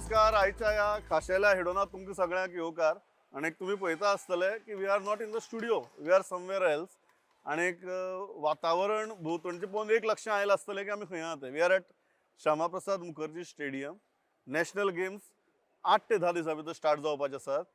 नमस्कार. आयच्या ह्या खाशेल्या हेडोनात तुमकां सगळ्यांक येवकार. आनी तुमी पळयता आसतले की we are not in the studio, we are somewhere else. आनी वातावरण भोंवतणचें पळोवन एक लक्षां आयलां आसतलें की आमी खंय आहा तें. We are at Shyama Prasad Mukherjee Stadium. National Games 8 ते 10 दिसां भितर स्टार्ट जावपाचे आसात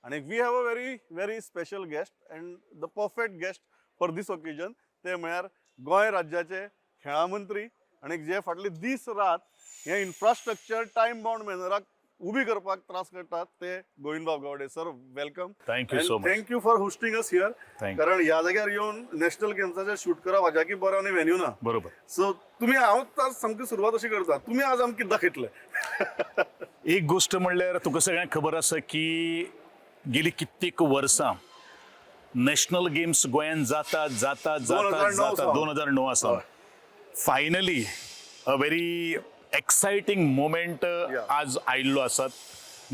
आनी we have a very very special guest and the perfect guest for this occasion. ते म्हळ्यार गोंय राज्याचे खेळां मंत्री आनी जे फाटले दीस रात हे इन्फ्रास्ट्रक्चर टायम बाउंड मॅनराक उबी करपाक त्रास करतात, ते गोविंदबाब Gawade. Sir, welcome. Thank you so much. Thank you for hosting us here. Thank कारण ह्या जाग्यार येवन नॅशनल गेम्साचें शूट करप हाज्याकी बरो आनी व्हेन्यू ना. बरोबर. सो तुमी, हांव आज सामकी सुरवात अशी करता, तुमी आज आमकां कितें दाखयतले? एक गोष्ट म्हणल्यार तुका सगळ्यांक खबर आसा की गेली कित्येक वर्सां नॅशनल गेम्स गोंयांत जातात, जातात, जातात, 2009 जातात. सावन. 2009 आसा. Finally a very exciting moment आज आयिल्लो आसात.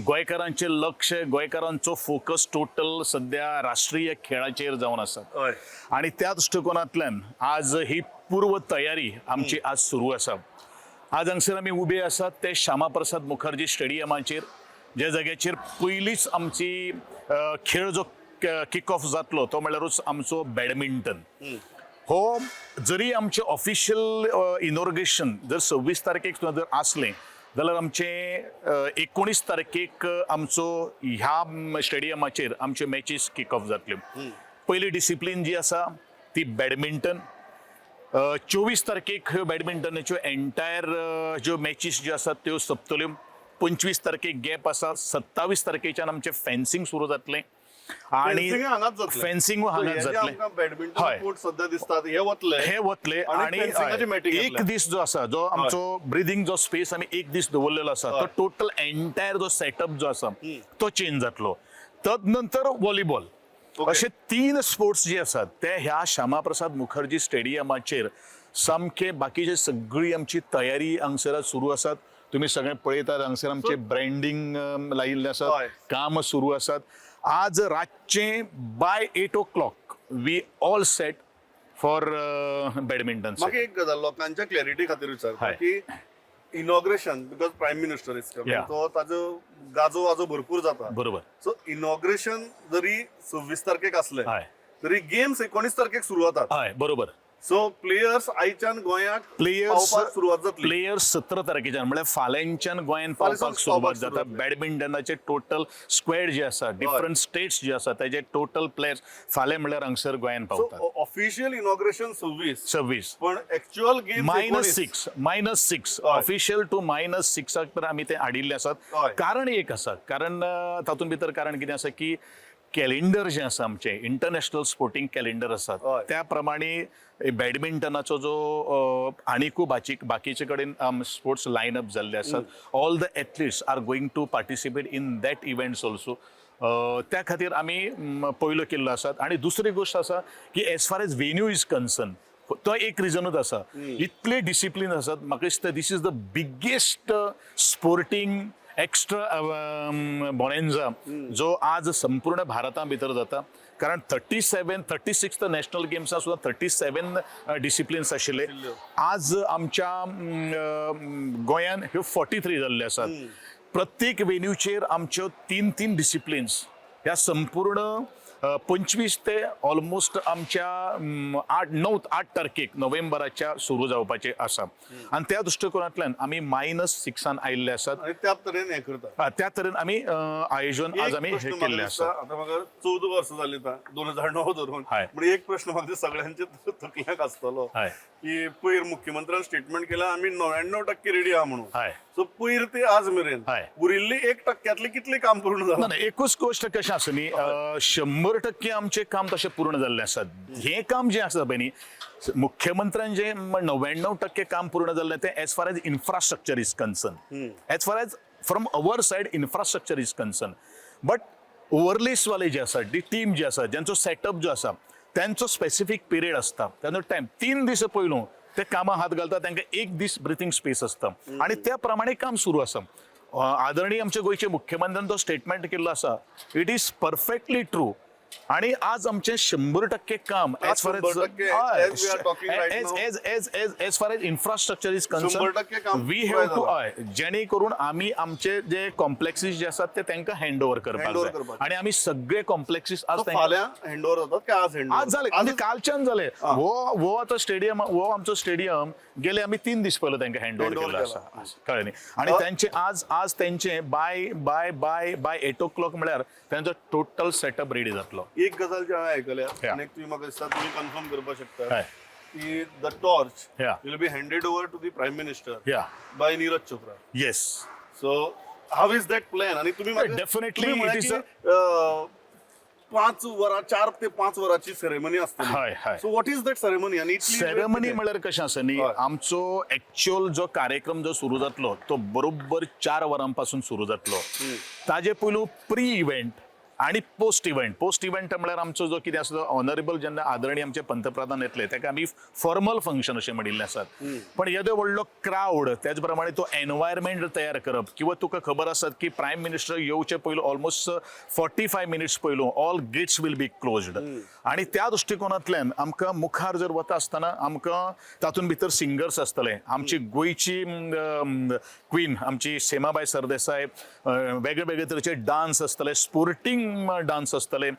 गोंयकारांचें लक्ष, गोंयकारांचो फोकस टोटल सध्या राष्ट्रीय खेळाचेर जावन आसा आणि त्या दृश्टिकोनांतल्यान आज ही पूर्व तयारी आमची आज सुरू आसा. आज हांगसर आमी उबे आसात ते श्यामाप्रसाद मुखर्जी स्टेडियमाचेर, ज्या जाग्याचेर पयलीच आमची खेळ जो किक ऑफ जातलो तो म्हणल्यारूच आमचो बॅडमिंटन. हो जरी आमचें ऑफिशियल इनॉग्रेशन जर 26 तारखेक सुद्दां जर आसलें जाल्यार आमचें 19 तारखेक आमचो ह्या स्टेडियमाचेर आमच्यो मॅचीस किक ऑफ जातल्यो. पयली डिसिप्लीन जी आसा ती बॅडमिंटन. 24 तारखेक ह्यो बॅडमिंटनाच्यो एंटायर ज्यो मॅचीस ज्यो आसात त्यो सोंपतल्यो. 25 तारखेक गॅप आसा. 27 तारखेच्यान आमचें फेन्सिंग सुरू जातलें आणि Fencing हांगाच जातलें. फेन्सिंग हांगाच जातलें. बॅडमिंटन कोर्ट सध्या दिसतात, हे वतले? हे वतले. आणि आणि fencing ची मॅटिंग एक येतले. दीस जो आसा, जो आमचो ब्रिदींग जो स्पेस आमी एक दीस दवरलेलो आसा, तो टोटल एंटायर जो सेटअप जो आसा तो चेंज जातलो. तदनंतर व्हॉलीबॉल. अशे तीन स्पोर्ट्स जे आसात ते ह्या श्यामाप्रसाद मुखर्जी स्टेडियमाचेर. सामके बाकीचे सगळी आमची तयारी हांगसर सुरू आसात. तुमी सगळे पळयतात, हांगसर आमचे ब्रँडींग लायिल्लें आसा. काम सुरू आसात. आज रातचे by 8 o'clock we all set for badminton. म्हाका एक गजाल लोकांच्या क्लॅरिटी खातीर विचारता की inauguration, because Prime Minister is तो ताजो गाजो वाजो भरपूर जाता. सो इनॉग्रेशन जरी 26 तारखेक असले तरी गेम्स 19 तारखेक सुरू जातात. हय बरोबर सो प्लेयर्स आयच्यान गोंयाक प्लेयर्स पावपाक सुरवात जातली. प्लेयर्स 17 तारखेच्यान, म्हळ्यार फाल्यांच्यान गोंयांत फाल्यां पावपाक सावन सुरवात पावपाक जाता. सुरवात. बॅडमिंटनाचे टोटल स्क्वॅड जे आसा, डिफरंट स्टेट्स जे आसा, तेजे टोटल प्लेयर्स फाल्यां म्हणल्यार हांगसर गोंयांत पावतात. सो ऑफिशियल इनॉग्रेशन 26, 26, पण actual game -6, -6. Official to -6 तर आमी ते हाडिल्ले आसात. कारण एक आसा, कारण तातूंत भितर कारण कितें आसा की कॅलेंडर जें आसा आमचें, इंटरनॅशनल स्पोर्टींग कॅलेंडर आसा, त्या प्रमाणे बॅडमिंटनाचो जो आनिकूय बाकीचे कडेन स्पोर्ट्स लायन अप जाल्ले आसात, all the athletes are going to participate in that events also. त्या खातीर आमी पयलो केल्लो आसात. आणि दुसरी गोश्ट आसा की as far as venue is concern, तो एक रिजनूच आसा. इतले डिसिप्लीन आसात, म्हाका दिसता this is the biggest sporting extravaganza जो आज संपूर्ण भारता भितर जाता. कारण 37, 36 नॅशनल गेम्सां सुद्दां 37 डिसिप्लिन्स आशिल्ले. आज आमच्या गोंयान ह्यो 43 जाल्ले आसात. प्रत्येक वेन्यूचेर आमच्यो तीन तीन डिसिप्लिन्स ह्या संपूर्ण 25 ते ऑलमोस्ट आमच्या 8, 9, 8 तारखेक नोव्हेंबराच्या सुरू जावपाचे आसा. आनी त्या दृश्टिकोनांतल्यान आमी -6 आन आयिल्ले आसात. आणि त्या तरेन हे करता. त्या तरेन आमी आयोजन आज एक आमी हे प्रश्न म्हाका केल्लें दिसता, आसा. आता म्हाका 14 वर्सां जाली, 2009 धरून. म्हणजे एक प्रश्न म्हाका सगळ्यांचे तकल्याक आसतलो की पयर मुख्यमंत्र्यान स्टेटमेंट केला, आमी 99% रेडी आहा म्हणून. सो पयर ते आज मेरेन उरिल्ली 1 टक्क्यातली कितली काम पूर्ण ना जालां? ना, एकूच गोश्ट कशें आसा न्ही, 100% आमचें काम तशें पूर्ण जाल्लें आसा. हें काम जें आसा पळय न्ही, मुख्यमंत्र्यान जें 99% काम पूर्ण जाल्लें तें as far as infrastructure is concern, as far as from our side infrastructure is concern, but ओवरलेसवाले जे आसा, ती टीम जी आसा, ज्यांचो सेटअप जो आसा, त्यांचो स्पेसिफीक पिरियड आसता, तांचो टायम. 3 दीस पयलू ते कामां हात घालता, तांकां एक दीस ब्रिथींग स्पेस आसता आणि त्या प्रमाणे काम सुरू आसा. आदरणीय आमचे गोंयचे मुख्यमंत्र्यान तो स्टेटमेंट केल्लो आसा, it is perfectly true. आणि आज आमचे 100% काम as far 100% as we are talking right as now. As as as as far as infrastructure is 100% काम we पुराय have to जाला. हय, जेणे करून आमी आमचे जे कॉम्प्लेक्सीस जे आसात ते तांकां हँड ओवर करपाक Hand over जाय. करपाक. आणि आमी सगळे कॉम्प्लेक्सीस आज So तांकां फाल्यां हँड ओवर जातात काय आज हँड आज जाले, म्हणजे कालच्यान जाले. हा. हो हो, आतां स्टेडियम, हो आमचो स्टेडियम गेले आमी 3 दीस पयलो तांकां हँड ओवर Hand over केल्लो केला. आसा, कळ्ळें न्ही? आणि तांचे आज आज तेंचे by by by by 8 o'clock म्हळ्यार तांचो टोटल सेटअप रेडी जातलो. एक गजाल जी हांवें आयकल्या आनी एक तुमी म्हाका दिसता तुमी कन्फर्म करपाक शकता की the torch will be handed over to the Prime Minister by Neeraj Chopra. Yes. So how is that plan? आणि तुम्ही म्हाका- Definitely तुम्ही म्हळें it is की, 5 वरां, 4 ते 5 वरांची सेरेमनी आसतली. हय, हय. So what is that ceremony आणि इतली वेळ सेरेमनी कितें? म्हळ्यार कशें आसा न्ही, आमचो एक्च्युअल जो कार्यक्रम जो सुरू जातलो तो बरोबर 4 वरां पासून सुरू जातलो. ताजे पयलू प्री इव्हेंट आणि पोस्ट इव्हेंट. पोस्ट इव्हेंट म्हळ्यार आमचो जो कितें आसा, ऑनरेबल जेन्ना आदरणीय आमचे पंतप्रधान येतले, ताका आमी फॉर्मल फंक्शन अशें म्हणिल्लें आसात. पण येदो व्हडलो क्रावड, त्याच प्रमाणे तो एनवायरमेंट तयार करप, किंवा तुका खबर आसात की प्रायम मिनिस्टर येवचे पयलू ऑलमोस्ट 45 मिनिट्स पयलू all gates will be closed. आणि त्या दृश्टिकोनांतल्यान आमकां मुखार जर वता आसतना आमकां तातूंत भितर सिंगर्स आसतले, आमची गोंयची क्वीन आमची सेमाबाय सरदेसाय, वेगळे वेगळे तरेचे डान्स आसतले, स्पोर्टींग डान्स आसतले.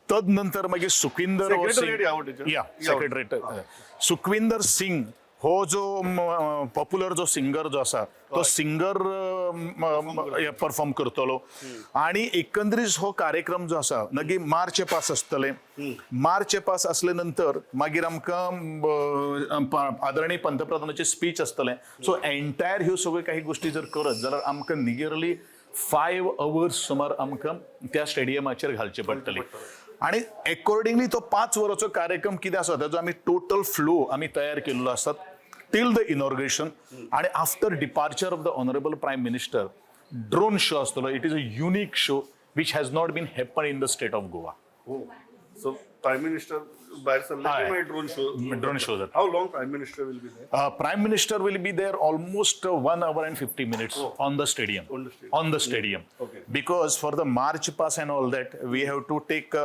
तद नंतर मागीर सुखविंदर हो Secretariat या वटेच्यान? या या. सेक्रेटरीट. सुखविंदर सिंग हो जो पॉप्युलर जो सिंगर जो आसा, तो सिंगर परफॉर्म करतलो. आणि एकंदरीत हो कार्यक्रम जो आसा मागीर मार्च पास आसतले. मार्च पास आसले नंतर मागीर आमकां आदरणीय पंतप्रधानाचे स्पीच आसतले. सो एंटायर ह्यो सगळ्यो काही गोष्टी जर करत जाल्यार आमकां नियरली 5 अवर्स सुमार आमकां त्या स्टेडियमाचेर घालचे पडटले. आणि एकॉर्डिंगली तो 5 वरांचो कार्यक्रम कितें आसा, ताजो आमी टोटल फ्लो आमी तयार केल्लो आसात टील the इनॉग्रेशन. आणि after departure of the honourable Prime Minister, drone show आसतलो. It is a unique show which has not been happen in the state of Goa. हो, सो प्रायम मिनिस्टर भायर सरले की मागीर ड्रोन शो? ड्रोन शो जाता. How long Prime Minister will be there? Prime Minister will be there almost 1 hour and 50 minutes on the stadium. On the stadium. On the stadium. Because for the march past and all that, we have to take,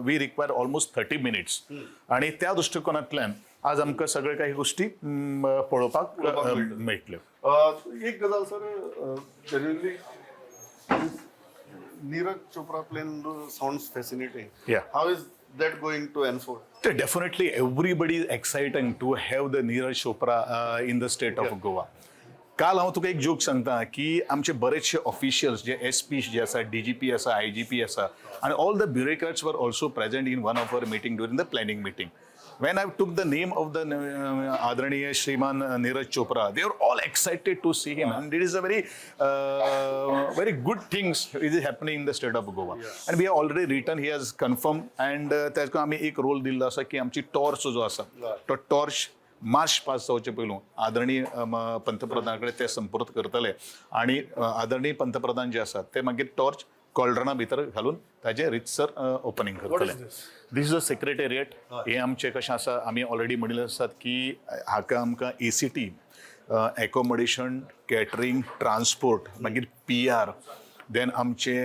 we require almost 30 minutes. आणि त्या दृश्टिकोनांतल्यान आज आमकां सगळे काही गोष्टी पळोवपाक पळोवपाक मेळटल्यो. मेळटल्यो. एक गजाल sir, genuinely Neeraj Chopra plan sounds fascinating. How is that going to unfold? Definitely everybody is exciting to have the Neeraj Chopra in the state of Goa. काल हांव तुका एक जोक सांगता की आमचे बरेचशे ऑफिशियल्स जे एस पी जे आसा, DGP आसा, आयजीपी आसा आनी all the bureaucrats were also present in one of our meeting during the planning meeting. When I took the name of the आदरणीय श्रीमान Neeraj Chopra, they are all excited to see him, and it is a very very good things is happening in the state of Goa. And we have already written, he has confirm, and ताका आमी एक role दिल्लो आसा की आमची torch जो आसा, तो टॉर्च मार्च पास जावचे पयलू आदरणीय पंतप्रधाना कडेन ते संपर्क करतले आणि आदरणीय पंतप्रधान जे आसात ते मागीर टॉर्च कॉल्ड्रना भितर घालून ताजें रितसर ओपनिंग करतले. Is this? This is a secretariat. हे आमचें कशें आसा, आमी ऑलरेडी म्हणिल्लें आसात की हाका आमकां ACT, accommodation, catering, transport, मागीर पीआर, देन आमचे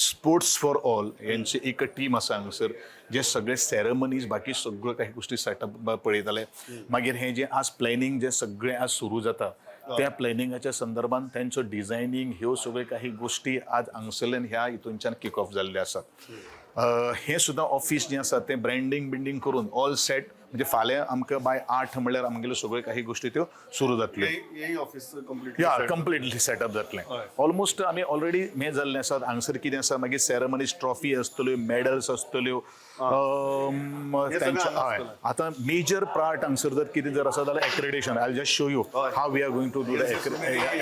स्पोर्ट्स फॉर ऑल हेंची एक टीम आसा हांगासर, जे सगळे सेरेमनीज, बाकी सगळ्यो काही गोष्टी सेटअप पळयताले. मागीर हें जें आज प्लॅनिंग जें सगळें आज सुरू जाता, त्या प्लॅनिंगाच्या संदर्भात तेंचो डिझायनींग, ह्यो सगळ्यो काही गोष्टी आज हांगसरल्यान ह्या हितूनच्यान किक ऑफ जाल्ले आसात. हें सुद्दां ऑफिस जें आसा तें ब्रँडींग बिंडींग करून ऑल सेट, म्हणजे फाल्यां आमकां बाय 8 म्हणल्यार आमगेल्यो सगळ्यो काही गोष्टी त्यो सुरू जातल्यो. हेय ऑफिस कंप्लीट? या, कंप्लिटली सेटअप जातलें. ऑलमोस्ट आमी ऑलरेडी हें जाल्लें आसात. हांगसर कितें आसा, मागीर सेरेमनीज, ट्रॉफी आसतल्यो, मेडल्स आसतल्यो. हे सगळें तांच्या हांगा हय. आसतलें. आतां मेजर पार्ट हांगसर जर कितें जर आसा जाल्यार accreditation. I just show you how we are going to do the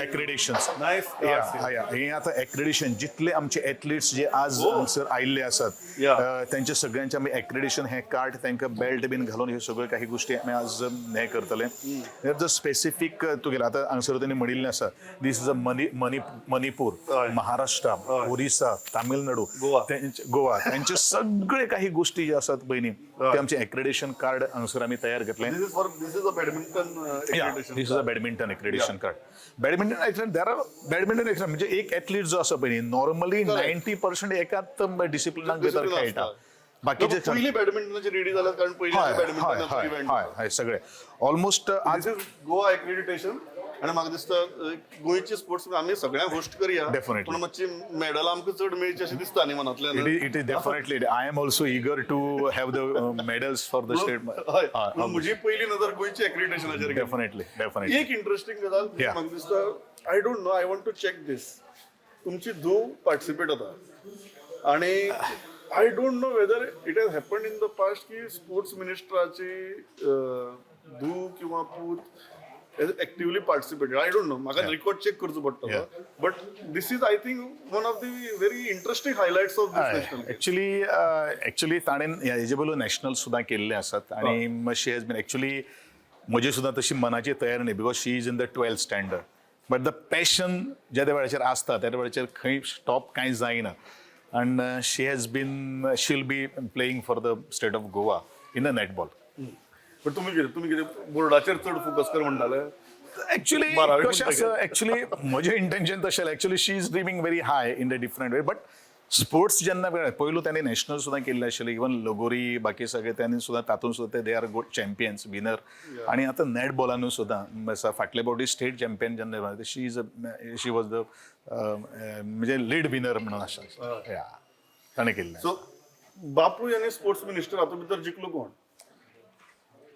accreditation. Nice. हे आतां एक्रेडिशन, जितले आमचे एथलीट्स जे आज हांगसर आयिल्ले आसात. त्यांचे सगळ्यांचे आमी एक्रेडिशन हे कार्ड तांकां बेल्ट बीन घालून ह्यो सगळ्यो काही गोष्टी आमी आज हें करतले. जर स्पेसिफीक तुगेलें आतां हांगसर तेणी म्हणिल्लें आसा, this is a Manipur, Maharashtra, Orissa, Tamil Nadu, Goa. Goa, त्यांचे सगळे काही गोष्टी ज्या आसात पळय न्ही, ते आमचे एक्रेडिशन कार्ड हांगसर आमी तयार घेतलें. This is a badminton Yeah, this is a badminton accreditation card. Badminton actually there are badminton accreditation म्हणजे एक एथलीट जो आसा पळय नॉर्मली 90% एकाच डिसिप्लिनाक भितर Discipline खेळटा, आसता. बाकीचे पयली बॅडमिंटनाची रेडी जाल्यात, कारण पयली हय हय बॅडमिंटनाचो हय इव्हेंट. हय हय, सगळे ऑलमोस्ट आज. This is Goa accreditation आणि म्हाका दिसता गोंयची स्पोर्ट्स आमी सगळ्यांक होस्ट करया. Definitely. पूण मातशी मेडलां आमकां चड मेळची अशें दिसता न्ही मनांतल्यान. It is definitely, I am also eager to have the medals for the state. हय, पूण म्हजी पयली नजर गोंयची एक्रेडिटेशनाचेर गेली. Definitely definitely. एक इंटरेस्टिंग गजाल म्हाका दिसता, I don't know, I want to check this. तुमची धूव पार्टिसिपेट जाता आणि I don't know whether it has happen in the past की स्पोर्ट्स मिनिस्टराची धूव किंवा पूत actively participated. I don't know, म्हाका रिकॉर्ड चेक करचो पडटलो, but this is, I think, one of the very interesting highlights of this national. Actually ताणें हेजे पयलू नॅशनल सुद्दां केल्ले आसात आणि शी हॅज बीन एक्चुली म्हजी सुद्दां तशी मनाची तयारी न्ही, because she is in the 12th standard, but the passion ज्या त्या वेळाचेर आसता त्या वेळाचेर खंय स्टॉप कांय जायना, and she will be playing for the state of Goa in the netball. पण तुम्ही कितें बोर्डाचेर चड फोकस कर म्हणटाले? ऍक्च्युली बारावी कशें म्हणटकीर. आसा, ऍक्च्युली म्हजें इंटेन्शन तशें, actually she is dreaming very high in the different way, but sports जेन्ना वेळ पयलू तांणी नॅशनल सुद्दां केल्ले आशिल्ले, इवन लगोरी बाकी सगळे त्यांनी सुद्दां, तातूंत सुद्दां ते they are good champions winner. आणि आतां नॅट बॉलानूय सुद्दां फाटले फावटी स्टेट चॅम्पियन जेन्ना शी वॉज the म्हणजे लीड विनर म्हणून आसा, या ताणें केल्लें. सो बापूय आनी स्पोर्ट्स मिनिस्टर हातूंत भितर जिखलो कोण?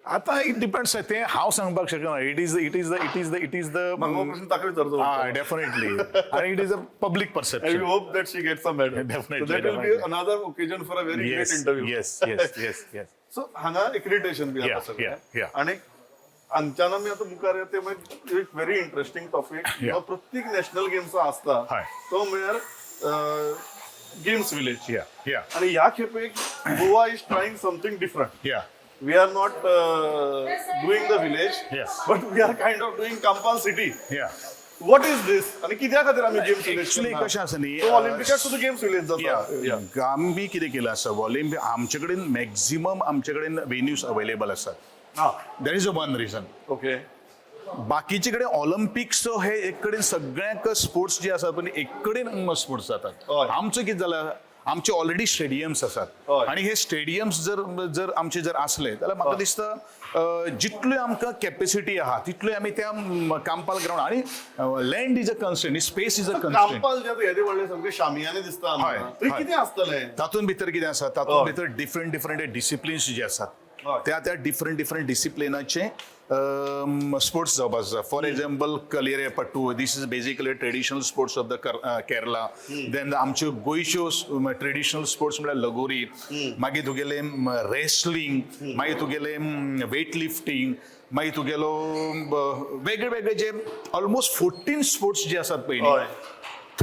आतां it depends, तें हांव सांगपाक शकना. It is the म्हाका हो प्रश्न ताका विचारचो पडटलो. डेफिनेटली, आणि it is a public And perception. we hope that she gets some medal. Definitely, So that will be definitely. another occasion for a very great interview. Yes. So हांगा accreditation बी आता सगळें. आणि हांगच्यान आमी आतां मुखार येता ते मागीर एक व्हेरी इंटरेस्टिंग टॉपीक जो प्रत्येक नॅशनल गेम्सा आसता, तो म्हळ्यार गेम्स विलेज. आणि ह्या खेपेक Goa is trying something different. We are not doing the village, but we are kind of doing Campal city. What is this आणि कित्या खातीर आमी गेम्स विलेज? Actually कशें आसा न्ही, ऑलिम्पिकाक सुद्दां गेम्स विलेज जाता. आमी कितें केलां आसा, ऑलिम्पिक आमचे कडेन मॅक्झिमम आमचे कडेन वेन्यूज अवेलेबल आसात. That is a one reason. बाकीचे कडेन ऑलिम्पिक्स हे एक कडेन सगळ्यांक स्पोर्ट्स जे आसात पण एक कडेन स्पोर्ट्स जातात. आमचो कितें जालां, आमचे ऑलरेडी स्टेडियम्स आसात आणि हे स्टेडियम्स जर जर आमचे जर आसले जाल्यार म्हाका दिसता जितल्यो आमकां कॅपेसिटी आहा तितल्यो आमी त्या कांपाल ग्रावंड, आणि land is a constraint, space is a constraint. Campal जे आतां येदे व्हडले सामके शामियाने दिसता आमकां, थंय कितें आसतलें? तातूंत भितर कितें आसा, तातूंत भितर डिफरंट डिफरंट डिसिप्लिन्स जे आसात, त्या त्या डिफरंट डिफरंट डिसिप्लिनाचे स्पोर्ट्स जावपाक आसा. For example, Kalaripayattu, this is basically traditional sports of the Kerala. Then आमच्यो गोंयच्यो ट्रेडिशनल स्पोर्ट्स म्हळ्यार लगोरी, मागीर तुगेले रेसलिंग, मागीर तुगेले वेट लिफ्टींग, मागीर तुगेलो वेगळे वेगळे जे ऑलमोस्ट 14 स्पोर्ट्स जे आसात पयलीं,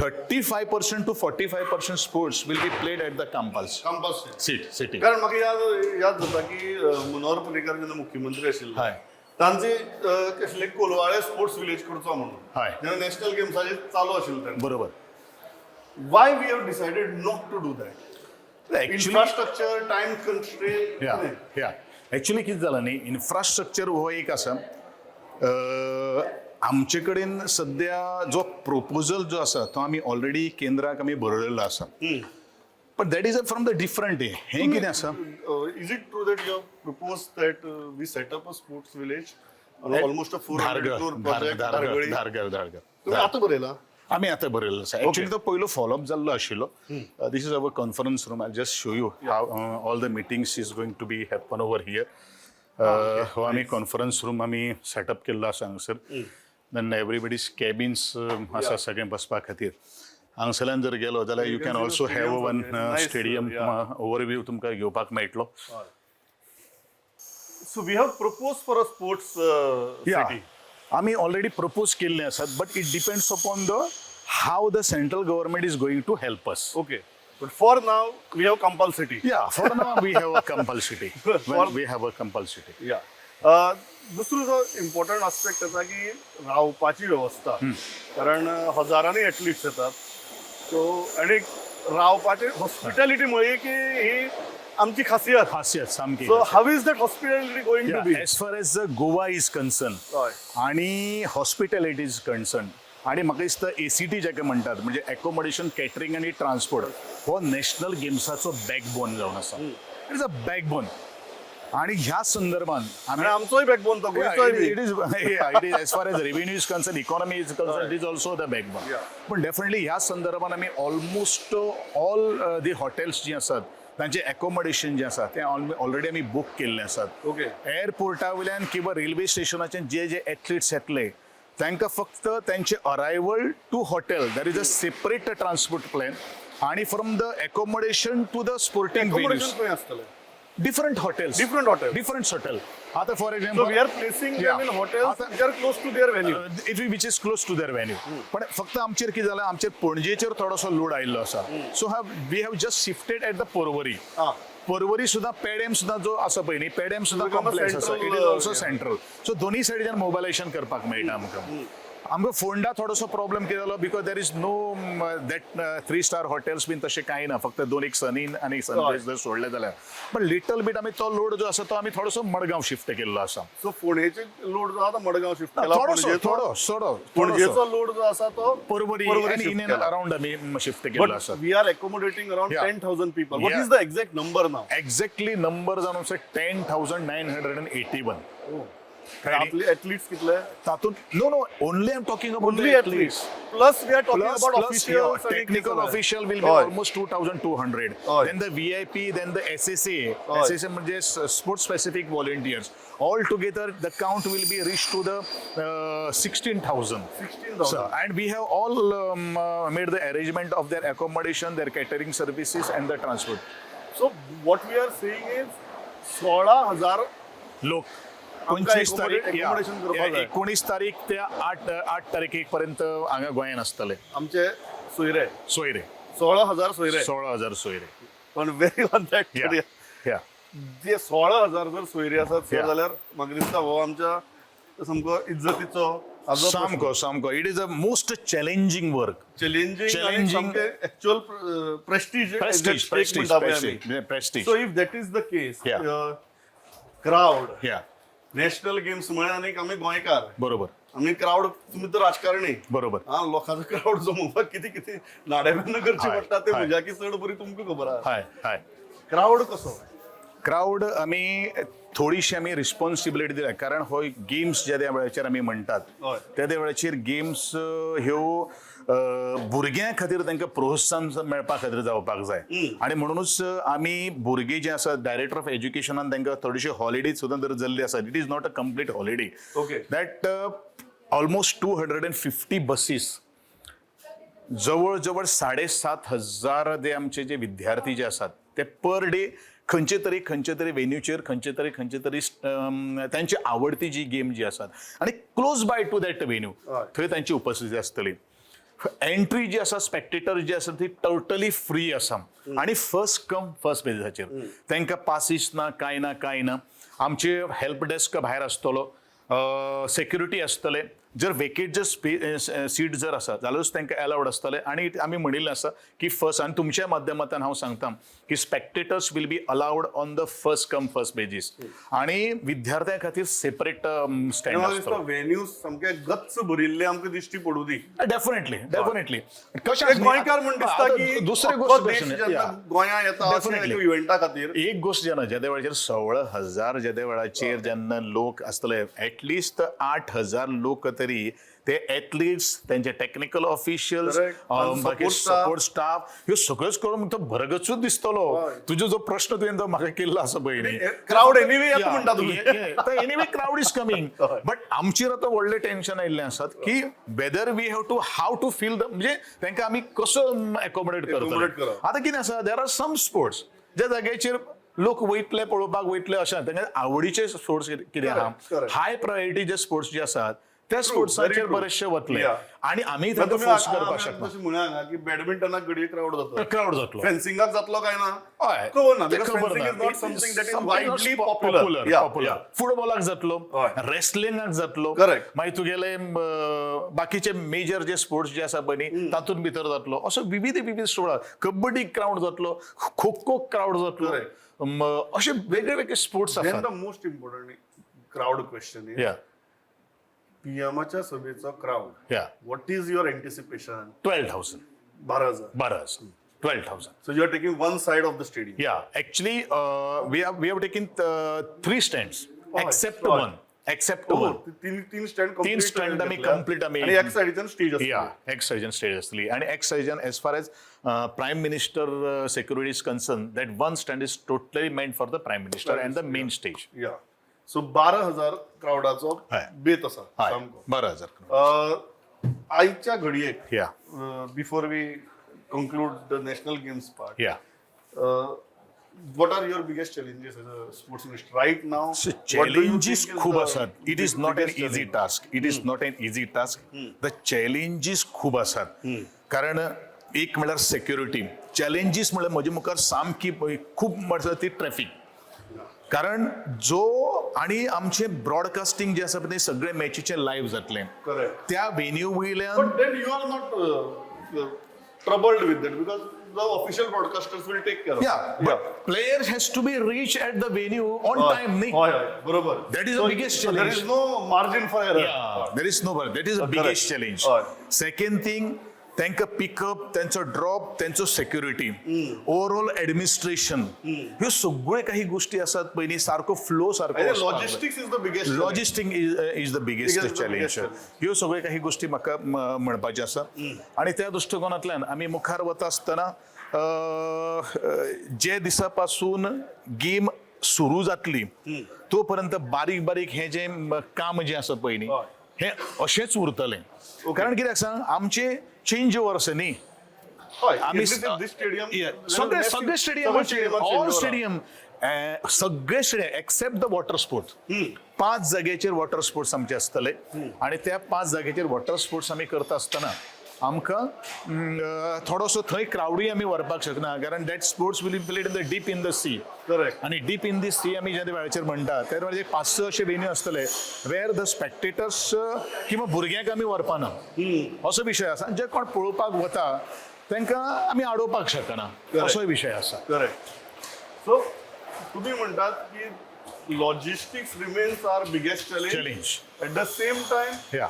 35% to 45% sports will be played at the Campal Campal city. कारण म्हाका याद याद जाता की मनोहर पर्रीकार जेन्ना मुख्यमंत्री आशिल्ले, तांचे कसले कोलवाळे स्पोर्ट्स विलेज करचो म्हणून, जेन्ना नॅशनल गेम्साचे चालू आशिल्ले तेन्ना. Why we have decided not to do that? Actually infrastructure, time constraint? Yeah, actually कितें जालां न्ही, इन्फ्रास्ट्रक्चर हो एक आसा. आमचे कडेन सद्या जो प्रोपोजल जो आसा तो आमी ऑलरेडी केंद्राक आमी बरयलेलो आसा, but that is a from the different. हें कितें आसा, Is it true that you have propose that we set up a sports village, almost a 400 crore project? Dhargal, Dhargal, Dhargal. तुम्ही आतां बरयला? आमी आतां बरयल्लो आसा. एक्चुअली तो पयलो फॉलोअप जाल्लो आशिल्लो. This is our conference room. I just show you how all the meetings is going to be happen over here. हो आमी कॉन्फरन्स रूम आमी सेटअप केल्लो आसा हांगसर. देन एवरीबडीज कॅबिन्स आसा सगळें बसपा खातीर. हांगसरल्यान जर गेलो जाल्यार you can can see the also have stadium one from there. Nice, stadium overview तुमकां घेवपाक मेळटलो. So we have propose for a sports city. आमी ऑलरेडी प्रपोज केल्ले आसात, but it depends upon the how the central government is going to help us. Okay. But for now we have compulsory. Yeah, for now we have a compulsory. We have a compulsory. या, दुसरो जो important aspect आसा की रावपाची वेवस्था, कारण हजारांनी athletes येतात. सो आनी रावपाची हॉस्पिटॅलिटी म्हळी की ही आमची खासियत. खासियत सामकी. So how is that hospitality going to be? As far as Goa is concern आणि हॉस्पिटॅलिटी is concern आणि म्हाका दिसता एसीटी जाका म्हणटात, म्हणजे एकोमोडेशन, कॅटरिंग आनी ट्रान्सपोर्ट, हो नॅशनल गेम्साचो बॅकबोन जावन आसा. It is a backbone आणि ह्या संदर्भात आणि आमचोय बॅकबोन तो, गोंयचोय बी. It is as far as revenue is concerned, economy is concerned, it is also the backbone. पण डेफिनेटली ह्या संदर्भात आमी ऑलमोस्ट ऑल the hotels जी आसात, तांचे एकोमोडेशन जे आसा तें ऑलरेडी आमी बूक केल्लें आसात. एअरपोर्टा वयल्यान किंवा रेल्वे स्टेशनाचेर जे जे एथलीट्स येतले, तांकां फक्त तांचे arrival to hotel there is a separate transport plan आणि from the accommodation to the sporting accommodation खंय आसतलें? Different hotels. Different hotel. Different hotel. आता for so example, we are placing them in hotels which are close to their venue. It which is close to their venue. पण फक्त आमचेर कितें जालां, आमचेर पणजेचेर थोडोसो लोड आयिल्लो आसा, so have we have just shifted at the Porvorim. Porvorim सुद्दां, पेडेम सुद्दां जो आसा पळय न्ही, पेडेम सुद्दां Become a complex आसा. Central, it is also central, so दोन्ही सायडीच्यान मोबायलायझेशन करपाक मेळटा आमकां. आमकां फोंडा थोडोसो प्रॉब्लेम कितें जालो, because there is no that three star hotels बीन तशें कांय ना, फक्त दोन एक सनीन आनी सनरायज जर सोडले जाल्यार. पण लिटल बीट आमी तो लोड जो आसा तो आमी थोडोसो मडगांव शिफ्ट केल्लो आसा. सो फोंडेचे लोड जो आसा तो मडगांव शिफ्ट केला. थोडोसो. पणजेचो थोडो थोडो. पणजेचो लोड जो आसा तो पर्वरी पर्वरी आनी इन shift and केला. अराउंड आमी शिफ्ट केल्लो बट आसा. We are accommodating around 10,000 people. What is the exact number now? Exactly number जावन आसा 10,981. आपले एथलीट्स कितले? तातूंत no, only I am talking about only athletes, plus we are talking plus about plus officials. Technical official will be almost 2200. Then the VIP, then the SSA. SSA म्हणजे sports specific volunteers. All together the count will be reach to the 16,000. 16,000. So, and we have all made the arrangement of their accommodation, their catering services, and the transport. So what we are saying is 16,000 लोक 25 तारीख accommodation करपाक जाय. 19 तारीख ते 8 तारखेक पर्यंत हांगा गोंयांत आसतले. आमचे सोयरे. सोयरे. 16,000 सोयरे. 16,000 सोयरे. पण व्हेरी ऑन that, जे 16,000 जर सोयरे आसात सर, जाल्यार म्हाका दिसता हो आमच्या सामको इज्जतीचो हाजो. सामको सामको, it is a most challenging work. Challenging. Challenging. सामके actual prestige. Prestige, prestige, prestige. So if that is the case, crowd, national games म्हळ्यार आनी आमी गोंयकार, आमी क्रावड, तुमी तर राजकारणी. हा, लोकांचो क्रावड जमोवपाक कितें कितें नाडेपेन्नां करची पडटा ते म्हज्याकी चड बरी तुमकां खबर आहा. हय हय क्रावड कसो? क्रावड आमी थोडीशी आमी रिस्पॉन्सिबिलिटी दिल्या, कारण हो गेम्स ज्या त्या वेळाचेर आमी म्हणटात, त्या त्या वेळाचेर गेम्स ह्यो भुरग्यां खातीर, तांकां प्रोत्साहन मेळपा खातीर जावपाक जाय. आणि म्हणूनच आमी भुरगे जे आसा, डायरेक्टर ऑफ एज्युकेशनान तांकां थोडीशी हॉलिडे सुद्दां जर जाल्ली आसा, it is not a complete holiday, that almost 250 buses, जवळ जवळ 7500 जे आमचे जे विद्यार्थी जे आसात ते पर डे खंयचे तरी वेन्यूचेर, खंयचे तरी तांची आवडती जी गेम जी आसात आणि close by to that venue, थंय तांची उपस्थिती आसतली. एंट्री जी आसा, स्पेक्टेटर जी आसा ती टोटली फ्री आसा आणि फर्स्ट कम फर्स्ट बेजिसाचेर. तांकां पासीस ना, कांय ना, कांय ना. आमचे हेल्प डेस्क भायर आसतलो, सेक्युरिटी आसतले. जर वेकेट जर स्पे सीट जर आसा जाल्यारूच तांकां एलावड आसतले. आनी आमी म्हणिल्लें आसा की फर्स्ट, आनी तुमच्या माध्यमांतल्यान हांव सांगता की spectators will be allowed on the first come first basis आणि विद्यार्थ्यां खातीर सेपरेट स्टँड म्हाका दिसता आसतलो. व्हेन्यू सामके गच्च भरिल्ले आमकां दिश्टी पडूं दी. Definitely, definitely. कशें एक गोंयकार म्हूण दिसता की दुसरी अख्खो गोष्ट देश कशें न्ही, जेन्ना गोंया येता इव्हेंटा खातीर. एक गोष्ट जेन्ना जेद्या वेळाचेर 16,000 जेद्या वेळाचेर जेन्ना लोक आसतले, एटलिस्ट 8000 लोक तरी ते एथलीट्स, त्यांचे टेक्निकल ऑफिशियल्स, आणि बाकी support staff. Support staff, ह्यो सगळ्योच करून तो भरगचूच दिसतलो. तुजो जो प्रश्न तुवें जो म्हाका केल्लो आसा पळय न्ही, क्रावड एनिवे येता म्हणटा तुमी. Anyway crowd is coming, but आमचेर आतां व्हडलें टेन्शन आयिल्लें आसात की whether we have to how to fill the, म्हणजे तांकां आमी कसो एकोमोडेट Accommodate करतले. करप. आतां कितें आसा, there are some sports ज्या जाग्याचेर लोक वयतले, पळोवपाक वयतले, अशें तांकां आवडीचे स्पोर्ट्स कितें आहा, हाय प्रायोरिटी जे स्पोर्ट्स जे आसात त्या स्पोर्ट्साचेर true. बरेचशे वतले आनी आमी तुमी तांकां फोर्स करपाक शकना. तशें म्हणया ना की बॅडमिंटनाक घडये क्रावड जातलो, क्रावड जातलो, फेन्सिंगाक जातलो काय ना हय, खबर ना, ते because खबर fencing ना. is not It is something that is something widely not popular. popular, Yeah, popular. yeah. फुटबॉलाक जातलो, हय. रेसलिंगाक जातलो, Correct. मागीर तुगेले बाकीचे मेजर जे स्पोर्ट्स जे आसा पळय न्ही तातूंत भितर जातलो. असो विविध विविध स्पोर्ट, कबड्डी क्रावड जातलो, खो खो क्रावड जातलो, Correct. अशे वेगळे वेगळे स्पोर्ट्स Then आसात. the most important crowd question is, या पीएमाच्या सभेचो क्रावड, या what is your anticipation? 12,000. 12,000. 12,000, 12,000. So you are taking one side of the stadium. Yeah, actually, we have taken three stands, except one, except one. तीन तीन stand. तीन stand आमी complete आमी- आणि एक सायडीच्यान स्टेज आसतली. Yeah, ex surgeon stage असली आणि ex surgeon as far as prime minister security is concern, that one stand is totally meant for the prime minister and the main stage. या, so 12,000 क्रावडाचो हय. बेत आसा सामको. 12,000. आयच्या घडयेक, या before we conclude the national games part, या what are your biggest challenges as a sports minister right now? Challenges खूप आसात. It is not an easy task, it is not an easy task. The challenges खूप आसात, कारण एक म्हळ्यार security challenges म्हळ्यार म्हजे मुखार सामकी खूब म्हळ्यार ती ट्रॅफिक, कारण जो आणि आमचे ब्रॉडकास्टिंग जे आसा पळय ते सगळे मॅचीचे लायव्ह जातले करेक्ट त्या वेन्यू वयल्यान. But then you are not troubled with that because the official broadcasters will take care of Yeah, but players has to be reach at the venue on time न्ही. हय हय, बरोबर. That is the biggest There challenge. is no margin for error. There is no, that is the biggest challenge. हय. Second thing, तांकां pickup, त्यांचो drop, त्यांचो security, overall administration, ह्यो सगळ्यो काही गोष्टी आसात पयलीं सारको फ्लो सारको. Logistics is the biggest. Logistic is the biggest Biggest- challenge. Biggest challenge. ह्यो सगळ्यो काही गोष्टी म्हाका म्हणपाच्यो आसा. आणि त्या दृश्टिकोनांतल्यान आमी मुखार वता आसतना जे दिसा पासून गेम सुरू जातली तो पर्यंत बारीक बारीक हे जे काम जें आसा पळय न्ही हय. हे अशेंच उरतलें. कारण कित्याक सांग, आमचे चेंज ओवर आसा न्ही. हय, आमी स्टेडियम सगळे सगळे स्टेडियम, ऑल स्टेडियम, सगळे stadium except the water sport. पांच जाग्याचेर वॉटर स्पोर्ट्स आमचे आसतले आणि त्या पांच जाग्याचेर वॉटर स्पोर्ट्स आमी करता आसतना आमकां थोडोसो थंय क्रावडूय आमी व्हरपाक शकना, कारण that sports will be played in the deep in the sea. Correct. आणि डीप इन दी सी आमी ज्या वेळाचेर म्हणटा त्या वेळाचेर पांच स अशे वेन्यू आसतले वेर the spectators किंवा भुरग्यांक आमी व्हरपाना असो विशय आसा. जे कोण पळोवपाक वता तांकां आमी आडोवपाक शकना असोय विशय आसा. करेक्ट. सो तुम्ही म्हणटात की logistics remains our biggest challenge. Challenge. At the same time, या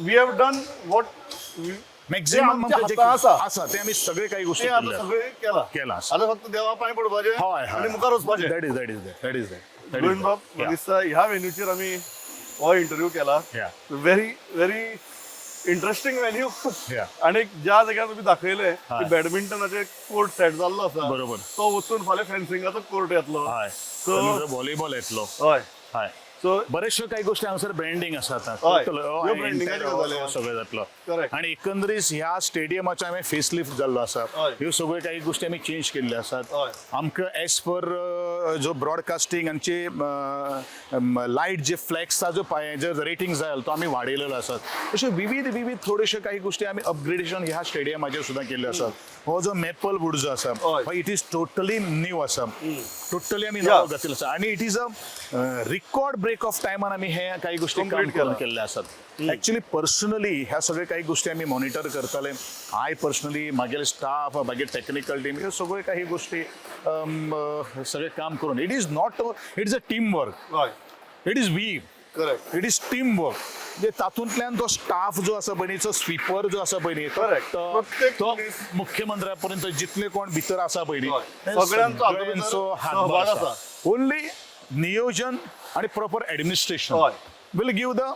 we have done what maximum आसा आसा ते आमी सगळे काही गोष्टी ते आता केल्ले. सगळे केला. केलां आसा. आता फक्त देवा पांय पडपाचें हय हय. आनी मुखार वचपाचें. That is that is that is that. Govind बाब, म्हाका दिसता ह्या वेन्यूचेर आमी हो इंटरव्यू केला. Yeah. Very very interesting venue. Yeah. आणि ज्या जाग्यार तुमी दाखयले की हय. बॅडमिंटनाचे कोर्ट सेट जाल्लो आसा, बरोबर. तो वचून फाल्यां फेन्सिंगाचो कोर्ट येतलो. हय, सो व्हॉलीबॉल येतलो. हय. हय. सो बरेचशो काही गोष्टी हांगासर ब्रँडिंग आसा आतां. हय. Total, ह्यो हय, branding entire गजाली आहा. सगळें जातलो. Correct. आणि एकंदरीत ह्या स्टेडियमाचो हांवें फेसलिफ्ट जाल्लो आसा. हय. ह्यो सगळ्यो काही गोष्टी आमी चेंज केल्ल्यो आसात. हय. आमकां एज पर जो ब्रॉडकास्टिंग आमचे लायट जे फ्लॅक्सा जो पाय जे रेटिंग जाय तो आमी वाडयलेलो आसात. अश्यो विविध विविध थोड्योश्यो काही गोष्टी आमी अपग्रेडेशन ह्या स्टेडियमाचेर सुद्दां केल्ल्यो आसात. हो जो मेपल वूड जो आसा हय. It is totally new आसा, टोटली आमी Yeah. नवो घातिल्लो आसा आणि it is a record break of टायमान आमी हे काही गोष्टी काम Complete करून केलां. केल्ले आसात. ऍक्च्युली पर्सनली ह्या सगळे काही गोष्टी आमी मॉनिटर करताले. I personally, मागेले स्टाफ, मागीर टेक्निकल टीम, ह्यो सगळ्यो काही गोष्टी सगळे काम करून. It is not, it is a team work. हय. It is we correct it is team work. म्हणजे तातूंतल्यान तो स्टाफ जो आसा पळय न्ही, तो स्वीपर जो आसा पळय न्ही, तो Correct. प्रत्येक तो मनीस- मुख्यमंत्र्यापर्यंत जितले कोण भितर आसा पळय न्ही हय. ते सगळ्यांचो हातूंत भितर सगळ्यांचो हातभार सहभाग आसा. ओन्ली नियोजन आणि प्रॉपर ऍडमिनिस्ट्रेशन हय. Will give the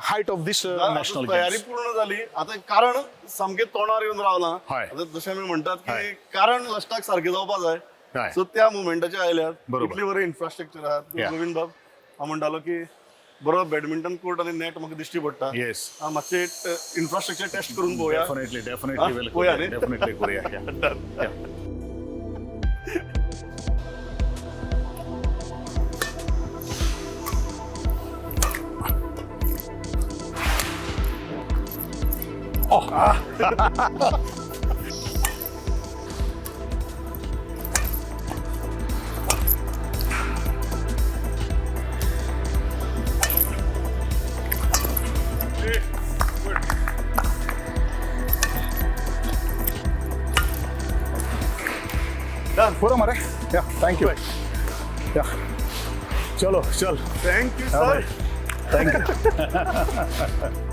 height of this आता नॅशनल. तयारी पूर्ण झाली. आता कारण सामकें तोंडार येवन रावलां. हय. आता जशें आमी म्हणटात हय. की कारण लास्टाक सारकें जावपा जाय. हय. सो त्या मुवमेंटाचे आयल्यात. बरोबर. इतली बरें इन्फ्रास्ट्रक्चर आहा. Yeah. Govind बाब, हांव म्हणटालो की बरो बॅडमिंटन कोर्ट आनी नेट म्हाका दिश्टी पडटा. येस. हांव मातशें इन्फ्रास्ट्रक्चर टेस्ट करून पळोवया. Definitely, definitely. हा, पळोवया न्ही? डेफिनेटली करूया. Yeah. Done. पुरो मरे. या, thank you. या, चलो, चल. Thank you sir. Thank you.